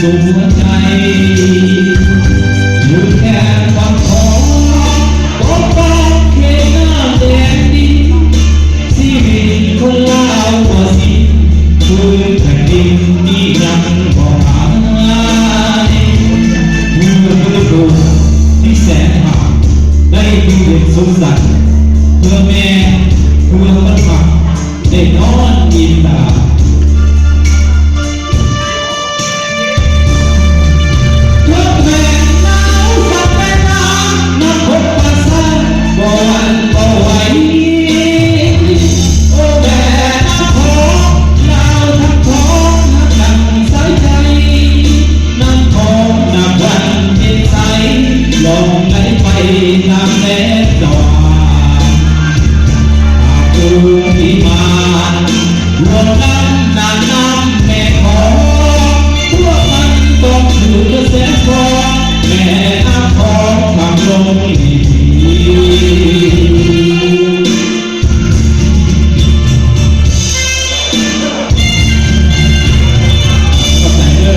ຕົວໃຈ ຢູ່ແຄມຝັ່ງຂອງ ປົກປ້ອງເຂດນ້ຳແດນດິນ ຊີວິດຄົນລາວບໍ່ສິ້ນ ພື້ນແຜ່ນດິນນີ້ຍັງບໍ່ຫາຍ ເພື່ອບຸນຄຸນທີ່ແສນຫາ ໄດ້ຢູ່ເຢັນສຸກສັນ ເພື່ອແມ່ ເພື່ອຄົນຮັກ ໄດ້ນອນອີ່ມຕາ. ເທິງແຜ່ນໜາວສັກແມ່ນ້ຳ ນ້ຳບົກປາສາດ ບໍ່ຫວັ່ນບໍ່ໄຫວ. ໂອ້ ແມ່ນ້ຳຂອງ ລາວທັງຂອງ ຮັກກັນສາຍໃຈ ນ້ຳຂອງນັບວັນເປັນໃສ ລ່ອງໄຫຼໄປຕາມແສງສະຫວ່າງ ພາກພື້ນທີ່ມາ ລວມນ້ຳນາງນ້ຳແມ່ຂອງ ພວກມັນຕ້ອງຖືແສງທອງ ແມ່ນ້ຳຂອງທາງລົງນີ້. ຂອບໃຈເດີ.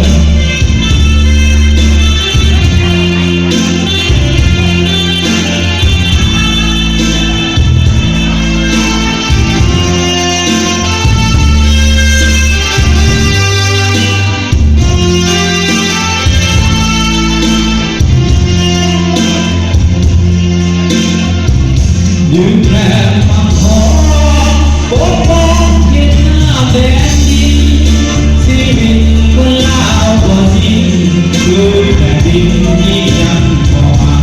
ຢືນແຄມຝັ່ງຂອງ ປົກປ້ອງເຂດນ້ຳແດນດິນ ຊີວິດຄົນລາວບໍ່ສິ້ນ ຄືແຜ່ນດິນທີ່ຍັງບໍ່ຫາ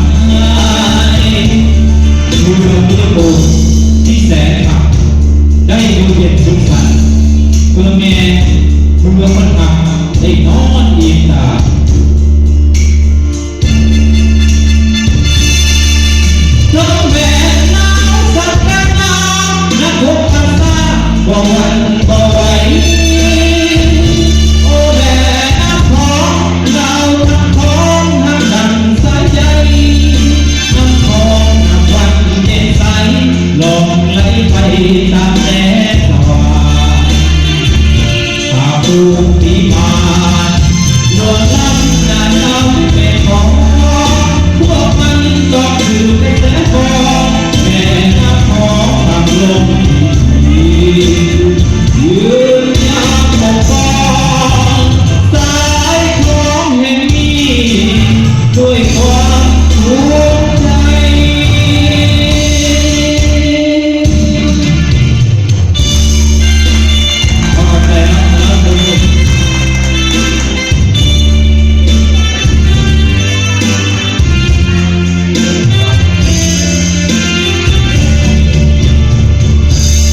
ຍ ເພື່ອບຸນຄຸນທີ່ແສນຮັກ ໄດ້ຢູ່ເຢັນສຸກສັນ ເພື່ອແມ່ ເພື່ອຄົນຮັກ ໄດ້ນອນອີ່ມຕາ. ເຖິງແມ່ນໜາວສັກແມ່ນ້ຳ ນັກຮົບຮັກສາບໍ່ຫວັ່ນບໍ່ໄຫວ. ໂອ້ ແມ່ນ້ຳຂອງ ລາວທັງຂອງ ຮັກກັນສາຍໃຈ ນ້ຳຂອງນັບວັນເຢັນໃສ ລ່ອງໄຫຼໄປຕາມແສງສະຫວ່າງ ພາກພື້ນທີ່ມາ ລວມລ